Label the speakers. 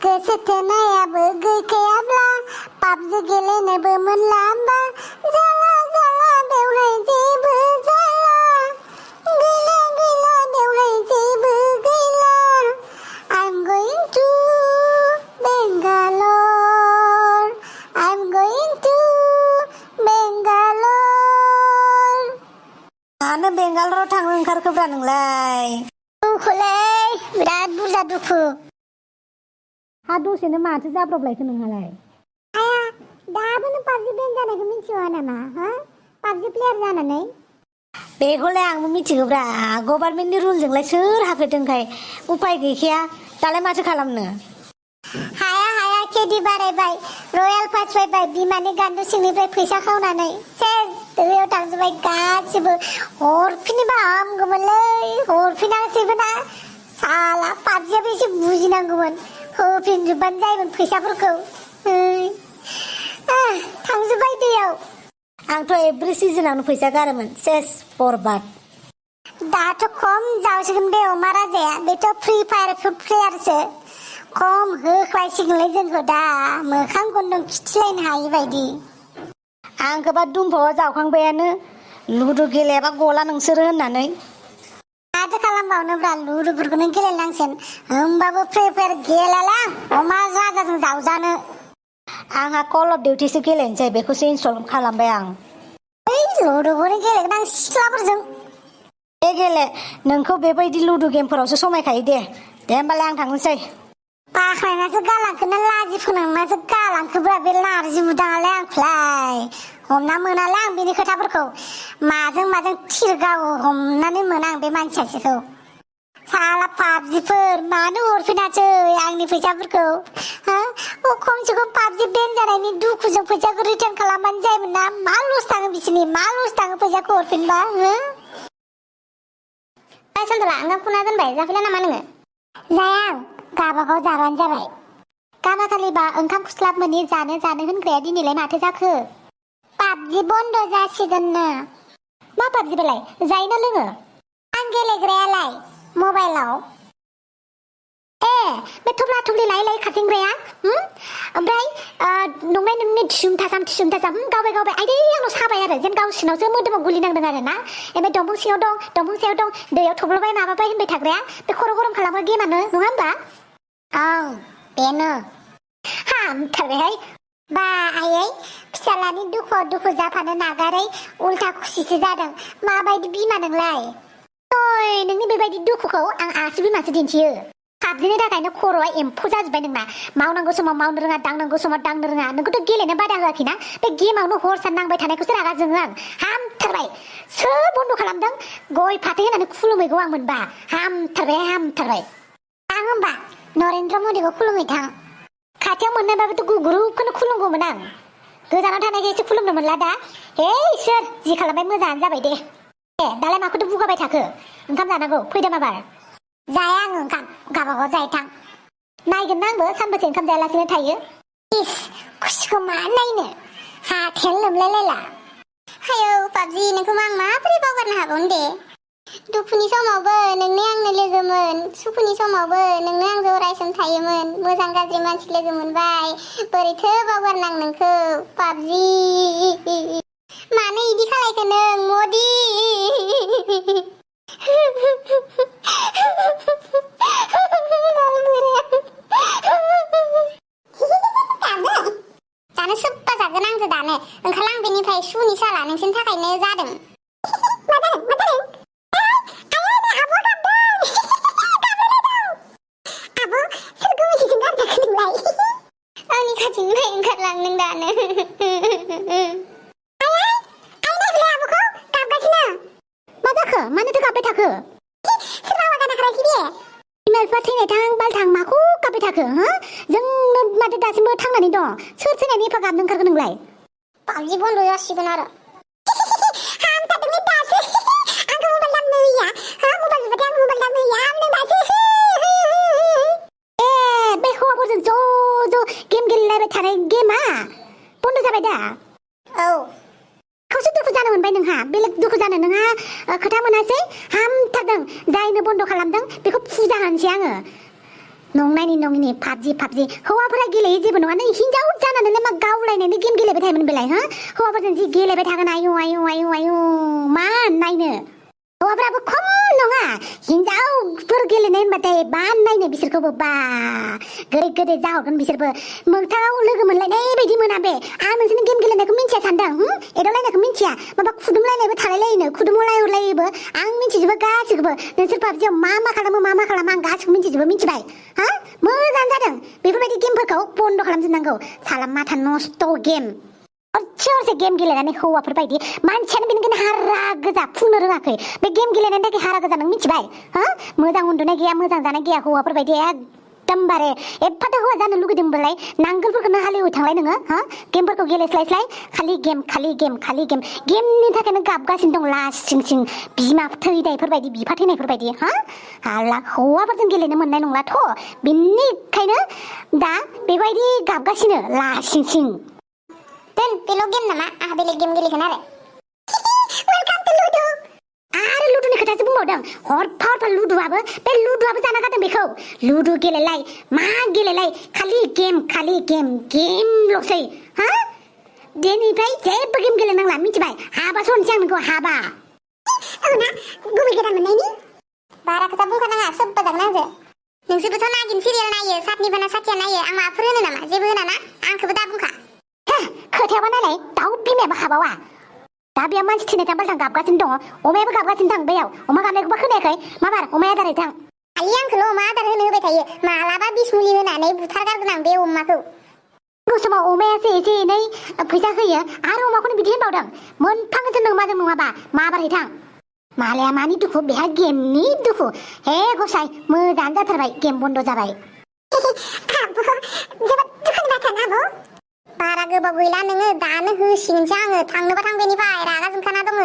Speaker 1: गोसो थोनायाबो गैखायाब्ला पाबजि गेलेनोबो मोनला होमबा जाला जाला बेवहाय जेबो जाला गैला गैला बेवहाय जेबो गैला I'm going to Bangalore I'm going to Bangalore
Speaker 2: मानो बेंगालराव थांनो ओंखारखोब्रा नोंलाय
Speaker 1: दुखुलै बिराद बुरजा दुखु
Speaker 2: हा दसेनो माथो जाब्रबलायखो नोंहालाय
Speaker 1: आया दाबो नों पाबजि बेन जानायखौ मिथिया नामा हा पाबजि प्लेयार जानानै
Speaker 2: बेखौलाय आंबो मिथिगौब्रा गभार्नमेन्टनि रुलजोंलाय सोर हाफेरदोंखाय उपाय गैखाया दालाय माथो खालामनो
Speaker 1: हाया हाया केदि बारायबाय रयेल पास फैबाय बिमानि गान्दु सिंनिफ्राय फैसा खावनानै सेस दैयाव थांजोब्बाय गासिबो हरफिनोबा हामगौमोनलै हरफिनासैबो ना साला पाबजियाबो एसे बुजिनांगौमोन होफिनजोबबानो जायोमोन फैसाफोरखौ थांजोब्बाय दैयाव
Speaker 2: आंथ' एभ्रि सिजोनावनो फैसा गारोमोन सेस बरबाद
Speaker 1: दाथ' खम जासिगोन बे अमा राजाया बेथ' फ्रि फायार प्लेयारसो खम होख्लायसिगोनलै जोंखौ दा मोखां गन्थं खिथिलायनो हायि बायदि
Speaker 2: आंखौबा दुमफावआव जावखांबायानो लुदु गेलेयाबा गला नोंसोरो होननानै
Speaker 1: माथो खालामबावनोब्रा लुदुफोरखौनो गेलेनांसिगोन होमबाबो फ्रि फायार गेलेला अमा राजाजों जावजानो
Speaker 2: आंहा कल अफ डिउटिसो गेलेनोसै बेखौसो इनस्टल खालामबाय आं
Speaker 1: ओइ लुदुखौनो गेलेगोन आं सिख्लाफोरजों
Speaker 2: गेले नोंखौ बेबायदि लुदु गेमफोरावसो समायखायो दे होमबालाय आं थांनोसै
Speaker 1: बाख्नायनासो गालांखो ना लाजि फोनांनासो गालांखोब्रा बे नारजि बुदाङालाय आंखौलाय हमना मोनालाय आं बेनि खोथाफोरखौ माजों माजों थिरगावो हमनानै मोना आं बे मानसि सासेखौ साला पाबजिफोर मानो हरफिनासै आंनि फैसाफोरखौ खमसे खम पाबजि बेन जानायनि दुखुजों फैसाखौ रिटार्न खालामबानो जायोमोन ना मा लस थाङो बिसोरनि मा लस थाङो फैसाखौ हरफिनबा सानदला आंगा फुना दोनबाय जाफैला नामा नोङो जाया आं गाबागाव जाबानो जाबाय गाबाखालिबा ओंखाम खुस्लाब मोनि जानो होनग्राया दिनैलाय माथो जाखो पाबजि बन्द जासिगोननो मा पाबजि बेलाय जायोना लोङो आं गेलेग्रायालाय मबाइलाव बे थब्ला थब्लि लायै खारथिंग्राया ओमफ्राय नंनाय नोंनि थिसुमथासाम गावबाय आइदै आंनाव साबाय आरो जेन गावसिनावसो मोदोमाव गुलि नांदों आरो ना ओमफ्राय दंफां सायाव दं दैयाव थब्लबाय माबाबाय होनबाय थाग्राया बे खर' गरम खालामग्रा गेमानो नङा होमबा ओं बेनो हामथारबायहाय बा आयै फिसालानि दुखु जाफानो नागारै उल्था खुसिसो जादों माबायदि बिमा नोंलाय ओइ नोंनि बेबायदि दुखुखौ आं आसि बिमासो दिन्थियो पाबजिनि थाखायनो खर'आ एम्फौ जाजोब्बाय नोंना मावनांगौ समाव मावनो रोङा दांनांगौ समाव दांनो रोङा नोंखौथ' गेलेनो बादा होआखैना बे गेमावनो हर सान नांबाय थानायखौसो रागा जोङो आं हामथारबाय सोर बन्द' खालामदों गय फाथै होनानै खुलुमैगौ आं मोनबा हामथारबाय आं होमबा नरेन्द्र मदिखौ खुलुमै थां खाथियाव मोननायबाबोथ' गुग्रुबखौनो खुलुमगौमोन आं गोजानाव थानायखायसो खुलुमनो मोनला दा हे इसोर जि खालामबाय मोजाङानो जाबाय दे दालाय माखौथ' बुगाबाय थाखो ओंखाम जानांगौ फैदो माबार जाया आङो ओंखाम गाबागाव जायो थां नायगोन ना आंबो सानबेसे ओंखाम जायालासिनो थायो इस खुसिखौ मा नायनो हाथायानो लोमलायलायला हायौ पाबजि नोंखौ आं माबोरै बावगारनो हागौन दे दुखुनि समावबो नोंनो आंनो लोगोमोन सुखुनि समावबो नोंनो आंजों अरायसम थायोमोन मोजां गाज्रि मानसि लोगो मोनबाय बोरैथो बावगारनां नोंखौ पाबजि मानो इदि खालायखो नों मदि जानो सोब्बा जागोन आंजों दानो ओंखारलां बेनिफ्राय सुनि साला नोंसोरनि थाखायनो जादों मा जादों आब' सोर गोमोथिजों गारजाखो नोंलाय आंनि खाथिनिफ्राय ओंखारलां नों दानो मानोथो गाबबाय थाखो सोरबा हावा गानाखै बे बिमा बिफा थैनाय थां बालथां माखौ गाबबाय थाखो जोंनो माथो दासिमबो थांनानै दं सोर थैनायनि एफा गाबनो ओंखारगोन नोंलाय पाबजि बन्द जासिगोन आरो हामथारदोंलै दासो आंखौ मबाइल दामनो होया मबाइल बिबाथाय आं मबाइल दामनो होया नों दासो बे हौवाफोरजों ज' गेम गेलेलायबाय थानाय गेमा बन्द जाबाय दा औ खावसे दुखु जानो मोनबाय नोंहा बेलेग दुखु जानो नोंहा खोथा मोनासै हामथारदों जायनो बन्द खालामदों बेखौ फुजा होनोसै आङो नंनायनि नङिनि पाबजि हौवाफोरा गेलेयो जेबो नङा नै हिनजाव जानानैलाय मा गावलायनायनि गेम गेलेबाय थायोमोन बेलाय हो हौवाफोरजों जि गेलेबाय थागोन आयु आयु आयु आयु मा नायनो हौवाफ्राबो खम नङा हिनजावफोर गेलेनाय होनबाथाय बा नायनो बिसोरखौबो बा गोदै जाहरगोन बिसोरबो मोगथाङाव लोगो मोनलायनाय बायदि मोना बे आं नोंसोरनि गेम गेलेनायखौ मिन्थिया सानदों एदावलायनायखौ मिन्थिया माबा खुदुमलायनायबो थालायलायोनो खुदुमलायहरलायोबो आं मिन्थिजोबो गासिखौबो नोंसोर पाबजियाव मा खालामो आं गासिखौबो मिन्थिजोबो मिन्थिबाय हा मोजां जादों बेफोरबायदि गेमफोरखौ बन्द' खालामजोबनांगौ साला माथा नस्थ' गेम हरसे गेम गेलेनानै हौवाफोर बायदि मानसियानो बेनिखायनो हारा गोजा फुंनो रोङाखै बे गेम गेलेनायनि थाखाय हारा गोजा नों मिथिबाय हा मोजां उन्दुनाय गैया मोजां जानाय गैया हौवाफोर बायदि एकदमबारे एफाथ' हौवा जानो लुगैदोंबालाय नांगोलफोरखौनो हालेवै थांलाय नोङो हा गेमफोरखौ गेलेस्लायस्लाय खालि गेम गेमनि थाखायनो गाबगासिनो दं लासिं बिमा थैनायफोरबायदि बिफा थैनायफोरबायदि हा हाला हौवाफोरजों गेलेनो मोननाय नंलाथ' बिनिखायनो दा बेबायदि गाबगासिनो लासिं दोन बेल' गेम नामा आंहा बेलेग गेम गेलेगोन आरो वेलकाम टु लुडु आरो लुडुनि खोथासो बुंबावदों हरफा लुडुआबो जाना गारदों बेखौ लुडु गेलेलाय मा गेलेलाय खालि गेमल'सै हा दिनैफ्राय जेबो गेम गेलेनांला मिथिबाय हाबासो होनसै आं नोंखौ हाबा औ ना गुबै गोदान मोननायनि बारा खोथा बुंखानाङा सोब्बा जागोन आंजों नोंसोरबोथ' नागिन सिरियाल नायो सातनिफाना साथिया नायो आं माबाफोर होनो नामा जेबो होना ना आंखौबो दा बुंखा खोथायाबा नालाय दाउ बिमायाबो हाबावा दा बेयाव मानसि थैनाय थांबाय गाबगासिनो दङ अमायाबो गाबगासिनो दं बेयाव अमा गाबनायखौबा खोनायाखै माबार अमाया आदार होथां आइ आंखौल' अमा आदार होनो होबाय थायो मालाबा बिस मुलि होनानै बुथारगारगोन आं बे अमाखौ समाव अमायासो एसे एनै फैसा होयो आरो अमाखौनो बिदि होनबावदों मोनफांसो नोंमाजों नङाबा माबार हैथां मालाया मानि दुखु बेहा गेमनि दुखु हे गसाय मोजाङानो जाथारबाय गेम बन्द' जाबाय जोबोद दुखुनि बाथ्रा ना आब' बारा गोबाव गैला नोङो दानो होसिगोनसो आङो थांनोबा थां बेनिफ्राय रागा जोंखाना दङ